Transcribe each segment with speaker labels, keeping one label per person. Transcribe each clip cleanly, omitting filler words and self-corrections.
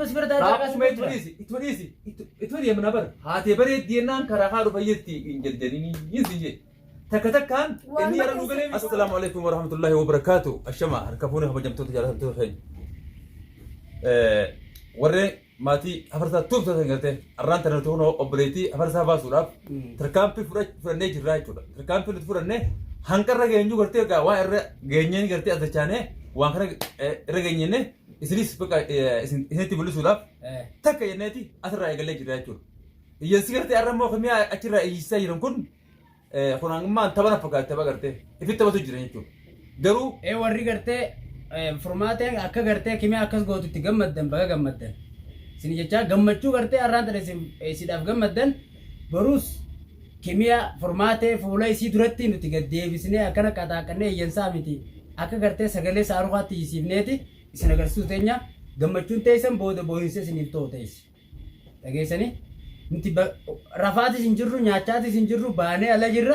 Speaker 1: si bira taa'ee
Speaker 2: Raafuu mee ittuma dhiisi ittuma dhiisi ittuma deemna bar haatee bareeddi jennaan karaa haa dhufa jetti hin jarjarinii hin jee. Takka takkaan inni yara nu galee. Assalaamu alaikum warahmatullahi wabarakaatu. Ashama harka fuune kabajamtoota jaallatamtoota keenya. Warreen maatii hafarsaa tuuf taatan gartee arraan tana nuti kunoo obboleettii hafarsaa baasuudhaaf tarkaanfii fudhannee jirraa jechuudha. Tarkaanfii nuti fudhannee hanqa irra geenyu gartee egaa waan irra geenyeen gartee as dachaanee waan kana irra geenyenne isinis bakka isinitti mul'isuudhaaf takka jenneeti asirraa eegallee jirra jechuudha. Iyyansi gartee arra immoo kimiyaa achirraa iyyisisaa jiran kun Kun hangummaan tapha na fakkaata tapha gartee ifitti taphatu jira jechuudha. Garuu
Speaker 1: Ee warri gartee furmaateen akka gartee kimee akkas gootu itti gammaddan baga gammaddan. Isin jechaa gammachuu gartee arraan tana isin isiidhaaf gammaddan boruus kimiya furmaatee fuula isii duratti nuti gad deebisnee akkana qaxaaqannee iyyansaa miti akka gartee sagalee saarukaatti iyyisiifneeti isin agarsiisuu teenya gammachuun teessan booda boohinsa isiniif ta'u teessi. Dhageessanii? Nuti rafaatis hin jirru, nyaachaatis hin jirru, baanee ala jirra.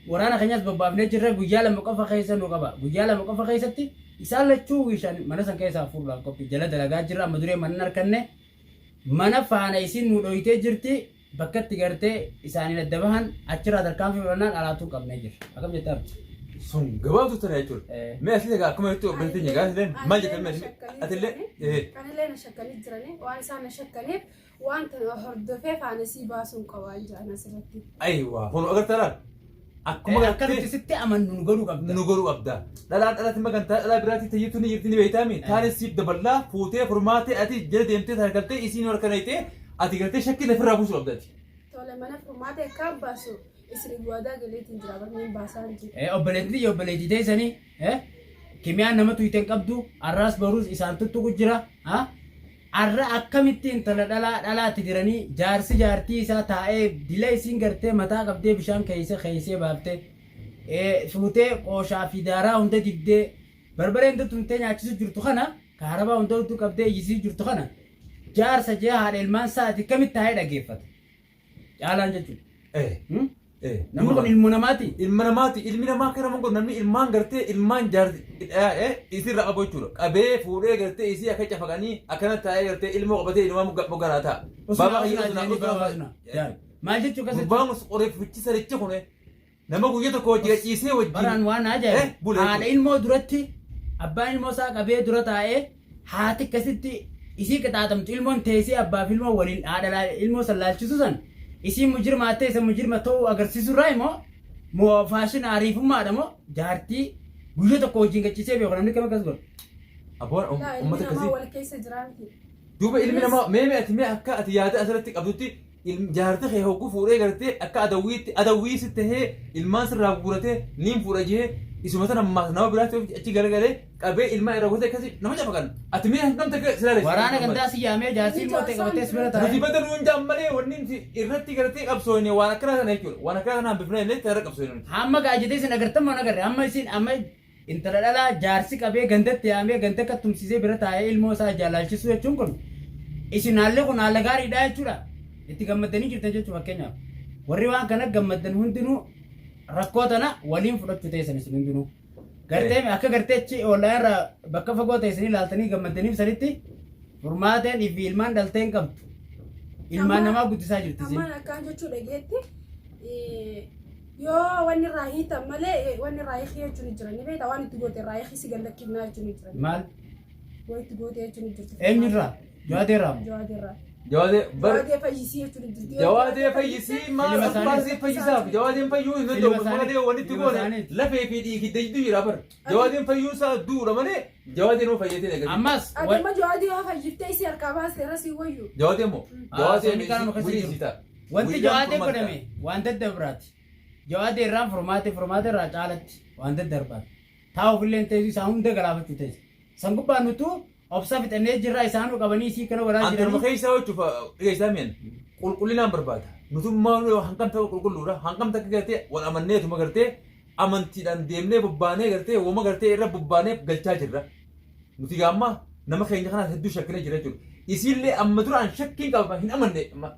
Speaker 1: Waraana keenyas bobbaafnee jirra. Guyyaa 2 qofa keessa nu qaba. Guyyaa 2 qofa keessatti isaan lachuu wishan mana san keessaa fuudhuudhaaf qophii jala dalagaa jirra. Amma duree mana hin arkanne. Mana faana isiin nu dhoyitee jirti. Bakka itti gartee isaaniin adda bahan achirraa tarkaanfii fudhannaan alaatuu qabnee jirra. Akkam jetta Abdi?
Speaker 2: Sun gabaabtuu tana jechuudha. Mee asii egaa akkuma jettu obboleettii keenya gaafa illee maal jetta mee atillee
Speaker 3: Anillee na shakkanii jiranii waan isaan na shakkaniif waan tana hordofee faana sii baasuun qabaa jedhan asirratti.
Speaker 2: Ayiwaa kun agartaa laal akkuma
Speaker 1: Akka nuti
Speaker 2: gartee
Speaker 1: sitti amannu nu godhuu qabda.
Speaker 2: Nu godhuu qabda. Dhalaan dhalatti magantaa dhalaa biraatti tayyittu ni jirti ni beektaami. Taanis siif daballaa fuutee furmaatee ati jala deemtee targaltee isiin harka naqxee Ati gartee shakkii lafirraa buusuu qabda ati.
Speaker 3: Tole mana furmaata akkaan baasu isin waadaa galeetiin jira barneen baasaa hin jiru.
Speaker 1: Obboleettii tiyya obboleettii teessanii kimiyaan nama tuyte hin qabdu arraas boruus isaan tuttuqu jira. Arra akkamitti intala dhalaa dhalaatti diranii jaarsi jaartii isaa taa'ee dila isiin gartee mataa qabdee bishaan keessa keessee baaftee fuutee qooshaa fi daaraa hunda dibdee barbaree hunda tumtee nyaachisu jirtu kana kaarabaa hunda hudduu qabdee iyyisiisu jirtu kana Jaarsa jee haadha ilmaan isaati akkamitti taa'ee dhageeffata? Caalaan jechuudha.
Speaker 2: Eh. Eh.
Speaker 1: Namni kun ilmo namaati.
Speaker 2: Ilma namaati. Ilmi namaa akka nama godhu namni ilmaan gartee ilmaan jaarti isirra qabu jechuudha. Qabee fuudhee gartee isii akka cafaqanii akkana taa'ee gartee ilmoo qabatee ilmaa mogganaa ta'a.
Speaker 1: Usnaa
Speaker 2: Baabaa
Speaker 1: usnaa
Speaker 2: kiyya
Speaker 1: jedhanii
Speaker 2: usnaa
Speaker 1: baabaa
Speaker 2: usnaa.
Speaker 1: usnaa. Jaal. Maal jechuu akkas
Speaker 2: Gurbaan
Speaker 1: jechuudha?
Speaker 2: qoreeffichi sarichi kun Nama guyya tokko wajji gaciisee wajjin
Speaker 1: Baraan waan na ajaa'ibu
Speaker 2: bule
Speaker 1: haadha
Speaker 2: jechuudha.
Speaker 1: ilmoo duratti abbaan ilmoo isaa qabee dura taa'ee haati akkasitti isii qixaaxamtu ilmoon teessee abbaaf ilmoo waliin haadha ilmoo san laalchisu san isii mujirmaa ta'e isa mujirma ta'uu agarsiisu irraa immoo moo faashina ariifummaadha moo jaartii guyya tokko wajjin gachiisee beeku namni kam akkas godha.
Speaker 2: Abboon
Speaker 3: Laa ilmi
Speaker 2: ummata
Speaker 3: namaa
Speaker 2: akkasii.
Speaker 3: wal keessa jiraa miti.
Speaker 2: Duuba ilmi namaa mee mee ati mee akka ati yaada asirratti qabdutti Jaarti kee hogguu fuudhee gartee akka adawwiitti adawwii si tahee ilmaan sirraa guuratee niin fuudha jee isuma sana ammaas nama biraatti of achi garagalee qabee ilmaan irraa guuratee akkasii nama cafaqan ati mee hangam takka si laale
Speaker 1: Waraana gandaa si yaamee jaarsi ilmoo ta'e qabatee si bira
Speaker 2: nuti
Speaker 1: taa'ee.
Speaker 2: bada nuun jaan malee wanni nuti irratti gartee qabsooyne waan akkanaa kana jechuudha waan akkanaa kana hambifnee illee irra qabsooyne nuti.
Speaker 1: Hamma gaajatee isin agartan moo hin agarre amma isin amma Intala dhalaa jaarsi qabee gandatti yaamee ganda akka tumsiisee bira taa'ee ilmoo isaa ijaan laalchisuu jechuun kun isin haalli kun haala gaariidha jechuudha. Itti gammaddanii jirtan jechuudha fakkeenyaaf. Warri waan kana gammaddan hundinuu rakkoo tana waliin fudhachuu teessan isin hundinuu. Gartee akka gartee achi ollaa irraa bakka fagoo teessanii ilaaltanii gammaddaniif sanitti furmaateen fi ilmaan dhaltee hin qabdu. Ilmaan namaa guddisaa jirti isin.
Speaker 3: Ammaan akkaan jechuu dhageetti Yoo wanni irraa hiitan malee wanni irraa hiikii jechuun hin jiran ni beektaa waan itti goote irraa hiikii si gad lakkifnaa jechuun hin jiran.
Speaker 1: Maal?
Speaker 3: Waan itti goote jechuun hin jirtu.
Speaker 1: Eenyurraa? Jawaadeerraa moo?
Speaker 3: Jawaadeerraa.
Speaker 2: Jawaadee bar
Speaker 3: Jawaadee fayyisii jechuun hin jirtu.
Speaker 2: Jawaadee fayyisii maal
Speaker 1: Filima
Speaker 2: abbaa
Speaker 1: isaaniiti.
Speaker 2: isii fayyisaaf jawaadeen fayyuu hin danda'u
Speaker 1: Filima
Speaker 2: malee
Speaker 1: isaaniiti.
Speaker 2: walitti
Speaker 1: Filima
Speaker 2: goone
Speaker 1: isaaniiti.
Speaker 2: lafee fi dhiigi dajdu jira bar jawaadeen fayyuun isaa duudha malee jawaadeen hoo fayyatee nagadi.
Speaker 1: Ammas
Speaker 3: Ati amma jawaadee yoo fayyiftee isii harkaa baase irra sii wayyu.
Speaker 2: Jawaadee moo
Speaker 1: Ah,
Speaker 2: jawaadeen
Speaker 1: sonni kanuma keessa
Speaker 2: wulii
Speaker 1: jiru.
Speaker 2: isii ta'a.
Speaker 1: Wanti
Speaker 2: Guyyaan
Speaker 1: jawaadee
Speaker 2: furmaata
Speaker 1: godhame waan daddabraati. Jawaadee irraan furmaate furmaate irraa caalatti waan daddarbaati. Taa'uuf illee hin teessu isaan hunda galaafachuu teessu. San gubbaan nutuu obsa fixannee jirra isaanuu qabanii isii kana godhaa
Speaker 2: An kanuma
Speaker 1: jiranii.
Speaker 2: keessaa jechuuf dhiyeessaa mi'an qulqullinaan barbaada. Nutummaa nu hanqam ta'u qulqulluudha. Hanqam takka gartee wal amanneetuma gartee amantiidhaan deemnee bobbaanee gartee woma gartee irra bobbaanee galchaa jirra. Nuti gaamma nama keenya kanaas hedduu shakkinee jira jechuudha. Isiillee amma duraan shakkiin qaba hin amanne. Amma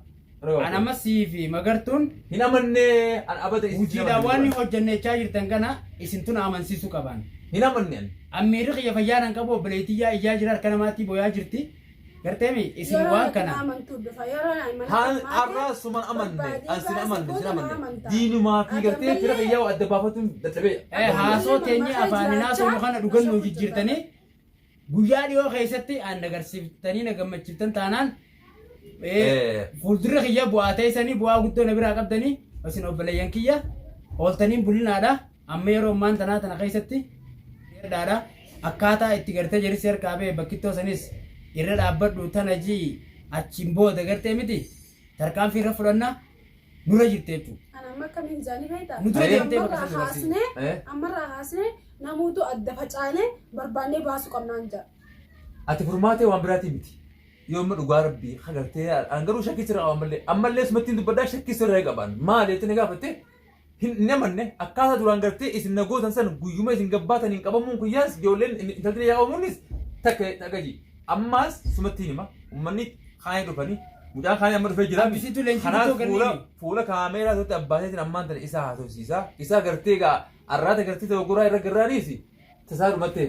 Speaker 1: An amma sii fi magartuun
Speaker 2: Hin amanne an abada isin hin
Speaker 1: hojiidhaan
Speaker 2: amanne
Speaker 1: waan
Speaker 2: duraan.
Speaker 1: hojjannechaa jirtan kana isin tuna amansiisuu qabaan.
Speaker 2: Hin amanne an.
Speaker 1: An miirri kiyya fayyaa nan qabu obboleettiyyaa iyyaa jira harka namaatti boyaa jirti. Garteemi isin
Speaker 3: Yeroo
Speaker 1: waan
Speaker 3: ati
Speaker 1: kana
Speaker 3: na amantuu dhufa. Yeroo ani mana
Speaker 2: Haan
Speaker 3: furmaatee
Speaker 2: har'aa suman amanne
Speaker 3: barbaadee
Speaker 2: an sin
Speaker 3: baase
Speaker 2: amanne sin
Speaker 3: booda na
Speaker 2: amanne
Speaker 3: amantaa.
Speaker 2: diinumaa fi
Speaker 3: Ati
Speaker 2: gartee fira
Speaker 3: ammallee
Speaker 2: kiyyaa adda baafatuun dadhabee.
Speaker 1: Haasoo teenye
Speaker 3: Maqaa
Speaker 1: afaaniin haasofnu
Speaker 3: jiraachaa
Speaker 1: kana dhugan nuu
Speaker 3: na
Speaker 1: jijjiirtanii guyyaa dhiyoo keessatti aan agarsiiftanii na gammachiiftan taanaan fuuldurri kiyya bu'aa teessanii bu'aa guddoo na biraa qabdanii isin obboleeyyan kiyya ooltaniin bulinaadha. Amma yeroo ammaan tanaa tana keessatti dheerdhaadha. Akkaataa itti gartee jarisi harkaa ba'e bakkittoo sanis irra dhaabbadhu tana jii achiin booda gartee miti tarkaanfii irra fudhanna nurra jirti jechuudha.
Speaker 3: Ana amma akkamiin jaanii beektaa?
Speaker 1: Nu dura deemtee bakka
Speaker 3: Ammarraa
Speaker 1: sana dabarsite.
Speaker 3: haasnee
Speaker 2: Eh?
Speaker 3: ammarraa haasnee namoota adda facaanee barbaannee baasuu qabnaan jedha.
Speaker 2: Ati furmaatee waan biraatii miti. Yoo amma dhugaa rabbii hagartee an garuu shakkii sirra qaba ammallee ammallee sumatti hin dubbadhaa shakkii sirra qaban maali jettee na gaafatte hin amanne akkaataa duraan gartee isin na gootan san guyyuma isin gabbaataniin qabamuun kiyyaas ijoolleen intalti yaa qabamuunis takka takka ji ammaas sumatti hin hima ummanni kaanii dhufanii mucaan kaanii amma dhufee jira
Speaker 1: Abbisiitu leenjii
Speaker 2: kanaas
Speaker 1: guutuu
Speaker 2: fuula
Speaker 1: kenniifi.
Speaker 2: fuula kaameeraa irratti abbaateetiin ammaan tana isaa haasofsiisa isaa gartee gaa arraata gartee dogogoraa irra garraaniisi tasaa dhumattee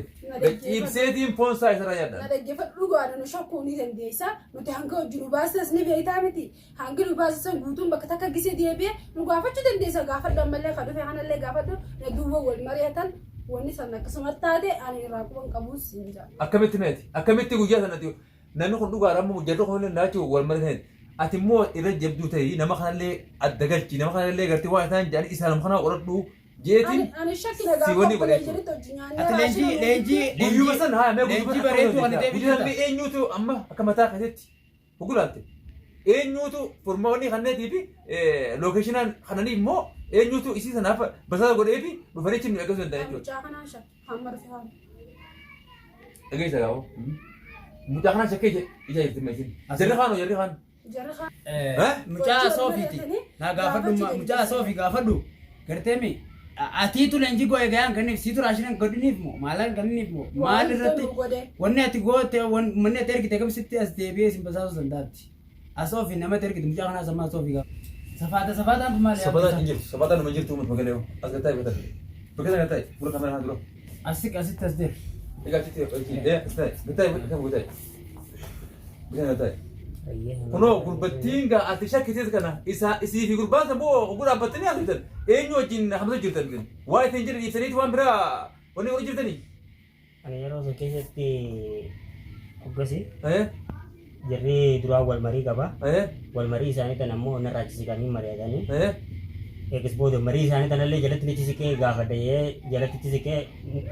Speaker 2: ciibseetiin foon isaa isarraa
Speaker 3: Na
Speaker 2: nyaadhaan.
Speaker 3: dhaggeeffadhu dhugaadha nu shakkuu ni dandeessa. Nuti hanga hojii nu baasnes ni beektaa miti. Hangi nu baasisan guutuun bakka takka gisee deebi'ee nu gaafachuu dandeessa. Gaafadhu ammallee kan dhufe kanallee gaafadhu na duuba wal mari'atan wanni san akkasuma taate ani irraa quban qabuus hin jira.
Speaker 2: Akkamitti meeti? Akkamitti guyyaa sanatti namni kun dhugaadha ammoo jarri kun illee naachuu wal mari'atan. Ati immoo irra jabduu ta'ii nama kanallee adda galchi nama kanallee gartee waan isaan jedhan isaanuma kanaa qoradhu jeetiin
Speaker 3: Ani ani shakki na
Speaker 2: si
Speaker 3: gaafa
Speaker 2: wanni godhe
Speaker 3: obbolee
Speaker 2: jechuudha.
Speaker 3: jedhetti hojii nyaannee
Speaker 1: Ati leenjii
Speaker 3: raashina
Speaker 1: leenjii
Speaker 2: Guyyuma san haa mee
Speaker 1: leenjii
Speaker 2: guyyuma
Speaker 1: bareedduu kana
Speaker 2: guyyaa
Speaker 1: deebisu
Speaker 2: san eenyutu amma akka mataa keessatti hugulaalte eenyutu furmaanni kanneetii fi lookeeshinaan kananii immoo eenyutu isii sanaaf basaasa godhee fi dhufanii achi nu eeggasuu danda'an jechuudha.
Speaker 3: Mucaa kanaan shakki hamma dhufe haala.
Speaker 2: Dhageessa gaafoo. Mucaa kanaan shakkee ija jirti meeshin. Jarri kaanoo jarri kaan.
Speaker 3: Jarri kaan
Speaker 1: Mucaa soofiiti. Naa gaafadhu mucaa soofi gaafadhu. Garteemi atiitu leenjii go'e gayaan kenniif siitu raashinan godhiniif moo maalaan kenniif moo maal irratti wanni ati goote wanni ati ergite kam sitti as deebi'ee isin basaasuu danda'atti. Asoofi namatti ergite mucaa kanaa sammaa asoofi gaafa. Safaata safaataan kun maali?
Speaker 2: Safataan hin jirtu. Safataan numa jirtu uummata magalee. As gataa gataa. Bakka sana gataa. Fuula kameraa dura.
Speaker 1: Asitti asitti as deemi.
Speaker 2: Egaa achitti achi ee as taa'e. Gataa gataa gataa. Gataa gataa. Kunoo gurbattiin gaa ati shakkitees kana isa isii fi gurbaan san boo oguu dhaabbattanii haasoftan eenyu wajjin hamsa jirtan isin waa ittiin jedhe dhiiftaniiti waan biraa wanni godhu jirtanii.
Speaker 4: Ani yeroo san keessatti hoggasi jarri duraan wal marii qaba. Wal marii isaanii tan ammoo narraa achi siqanii mari'atanii. Eegas booda marii isaanii tanallee jalatti nichi siqee gaafadha jee jalatti itti siqee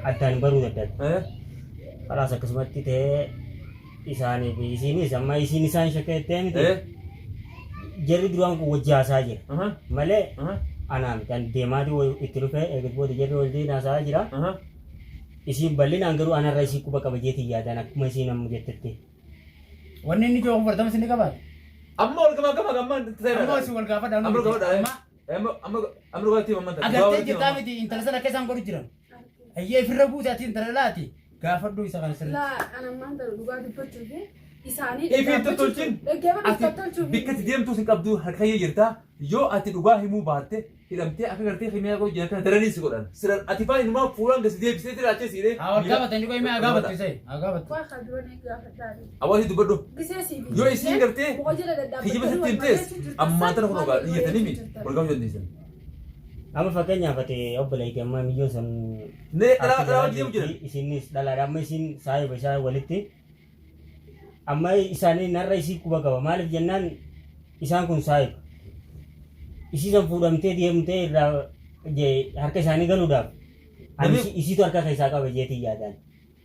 Speaker 4: addaan baruu dadhabe. Kalaas akkasumatti ta'ee isaanii fi isiinis amma isiin isaan shakkeettee miti. Jarri duraan kun wajji haasaa jira. Malee anaa miti an deemaati itti dhufee eegas booda jarri wajjin haasaa jira. Isiin bal'inaan garuu anarra isii quba qaba jeetiin yaadaan akkuma isiin amma jettetti.
Speaker 1: Wanni inni jiru fudhatama isin ni qabaata.
Speaker 2: Amma wal gama gama gamma
Speaker 1: Amma isin wal gaafadha.
Speaker 2: Amma wal gaafadha.
Speaker 1: Amma
Speaker 2: Amma amma amma dhugaatii amma ta'a.
Speaker 1: agartee jirtaa miti intala sana akka isaan godhu jiran. Ayyee ifirra buute ati intala laati gaafadhu isa kana sirriitti.
Speaker 3: Laa ana ammaan tana dhugaa dubbachuu fi isaanii
Speaker 2: Ifiin tottolchin
Speaker 3: dhaggeeffachuu
Speaker 2: ati
Speaker 3: tottolchuu fi
Speaker 2: bikka itti deemtuu sin qabdu harka kee jirta yoo ati dhugaa himuu baatte hidhamtee akka gartee himiyaa godhu jiran kana daranii si godhan siran ati faan inumaa fuulaan gasi deebisee jira achee siidhee
Speaker 1: Haa wal gaafatan ni qoyimee haa gaafattu isa haa gaafattu.
Speaker 3: waa kan dura ni gaafadhaa.
Speaker 2: Hawaasni dubbadhu
Speaker 3: Gisee sii fi
Speaker 2: yoo isiin gartee
Speaker 3: muka jala
Speaker 2: kijiba
Speaker 3: dadhaabbattanii
Speaker 2: sitti
Speaker 3: wal
Speaker 2: himtees
Speaker 3: mari'achuu jirtan
Speaker 2: ammaan tana kun
Speaker 3: maal
Speaker 2: ogaa
Speaker 3: wal
Speaker 2: iyyatanii mi
Speaker 3: mari'achuu jirtan?
Speaker 2: wal gaafachuu dandeessan.
Speaker 4: Amma fakkeenyaaf ati obboleetti amma miyyoon san
Speaker 2: Nee dhalaa
Speaker 4: harka
Speaker 2: dhalaa
Speaker 4: jalaa
Speaker 2: hojii deemu jiran.
Speaker 4: jirti isinis dhalaadha amma isin saahiba isaa walitti amma isaanii narra isii quba qaba maaliif jennaan isaan kun saahiba isii san fuudhamtee deemtee irraa harka isaanii galuudhaaf ani
Speaker 2: Namni
Speaker 4: isiitu harka keessaa qaba jeetii yaadaan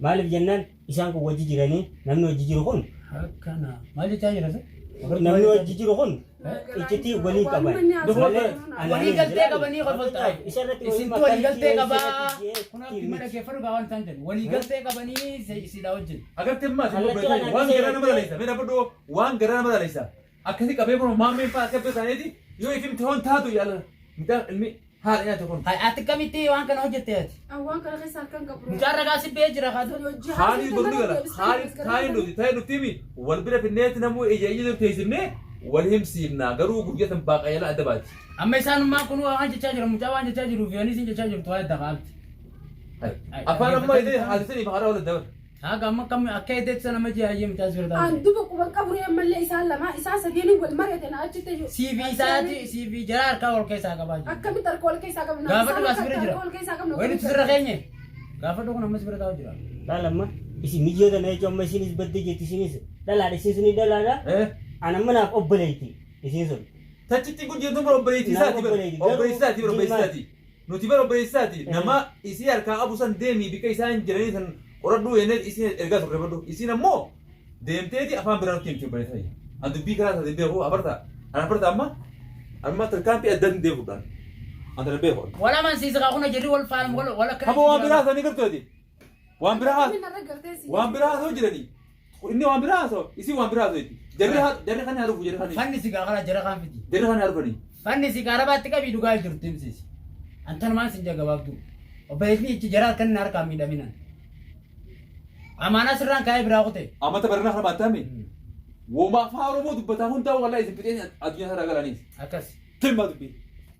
Speaker 4: Maaliif jennaan isaan kun wajji jiranii namni wajji jiru kun
Speaker 1: Akkana. Maal jechaa jira se?
Speaker 4: namni wajji jiru kun iccitii walii qaban malee
Speaker 1: Walii galtee qabanii kolfaltaa.
Speaker 4: Isa irratti wayii
Speaker 1: Isintu walii galtee
Speaker 4: makkaltii
Speaker 1: qabaa.
Speaker 4: wayii
Speaker 1: Kun abdii mana keeffadhu gaa waan isaan jedhu. Walii galtee qabanii isiidha wajjin.
Speaker 2: Agartee maas immoo
Speaker 4: Kallattii
Speaker 2: beektaa
Speaker 4: kanaan
Speaker 2: waan
Speaker 4: isa
Speaker 2: garaa nama
Speaker 4: irratti
Speaker 2: laleessa. Mee dhaabadhu waan garaa nama laleessa. Akkasii qabee kun maammeen fa'aa akka isaaniiti yoo ifimti hoon taatu yaala. Midhaan ilmi Haadha nyaate kun.
Speaker 1: Hay ati akkamitti waan kana hojjette ati?
Speaker 3: An waan kana keessa harka hin qabu.
Speaker 1: Mucaan ragaa si ba'ee jira kaatu.
Speaker 3: Hojii
Speaker 2: Haali borni gala. Haali taa'in nuti taa'in nuti mi wal bira finneetti namuu ija ija teessifnee wal himsiifna garuu guyyaa san baaqayala adda baati.
Speaker 1: Amma isaanummaan kun waan jechaa jiran mucaa waan jechaa jiruuf yooni isin jechaa jirtu waa edda qaabdi.
Speaker 2: Afaan amma illee haasisanii fi haaraa wal dabar.
Speaker 1: Haga amma kam akka eedetti sana nama ji'a hayyee mucaa si bira taa'u.
Speaker 3: An duba quban qabu ree ammallee isaan lamaa isaan sadiinuu wal mari'atan achitti.
Speaker 1: CV isaati CV jara harkaa ol keessaa qabaa jiru.
Speaker 3: Akkamitti harka wal keessaa qabna?
Speaker 1: Gaafadhu as bira jira.
Speaker 3: Harka wal keessaa qabna.
Speaker 1: Wayni sirra keenye. Gaafadhu kun ammas bira taa'u jira.
Speaker 4: Laal amma isin miyyoo tana jechuun amma isinis badde jetti isinis dhalaadha isiin suni dhalaadha. An amma naaf obboleetti isiin sun.
Speaker 2: Tachitti kun jirtu bara obboleettii isaati bara obboleettii isaati bara obboleettii isaati. Nuti bara obboleettii isaati nama isii harkaa qabu san deemii bika isaan jiranii san qoradhuu jennee isiin ergaa turre badhu. Isiin ammoo deemteeti afaan biraa nutti himti obboleettii isaati. An dubbii karaa isaatiin beeku abarta. An abarta amma amma tarkaanfii addaatiin deemuudhaan. An tana beeku.
Speaker 1: Wal amansiisa kaa kuna jirri wal faana wal wal akka.
Speaker 2: Haba waan biraa haasanii gartooti. Waan biraa haas waan biraa haasoo jiranii. Inni waan biraa haasoo isiin waan biraa haasoo Jarri jarri kan haa dhufu jarri kan.
Speaker 1: Fanni si gaafara jara kaan fidi.
Speaker 2: Jarri kan haa dhufanii.
Speaker 1: Fanni si gaarabaatti qabii dhugaa jirtu himsiisi. Antanumaan sin jagabaabdu. Obboleetni ichi jara harkan inni harkaan miidhaminan. Amaanaa sirraan kaa'ee biraa kute.
Speaker 2: Amata barana kana baatame. Woma afaan Oromoo dubbataa hundaa wallahi isin fixeen addunyaa sana galaniis.
Speaker 1: Akkas.
Speaker 2: Tilmaa dubbii.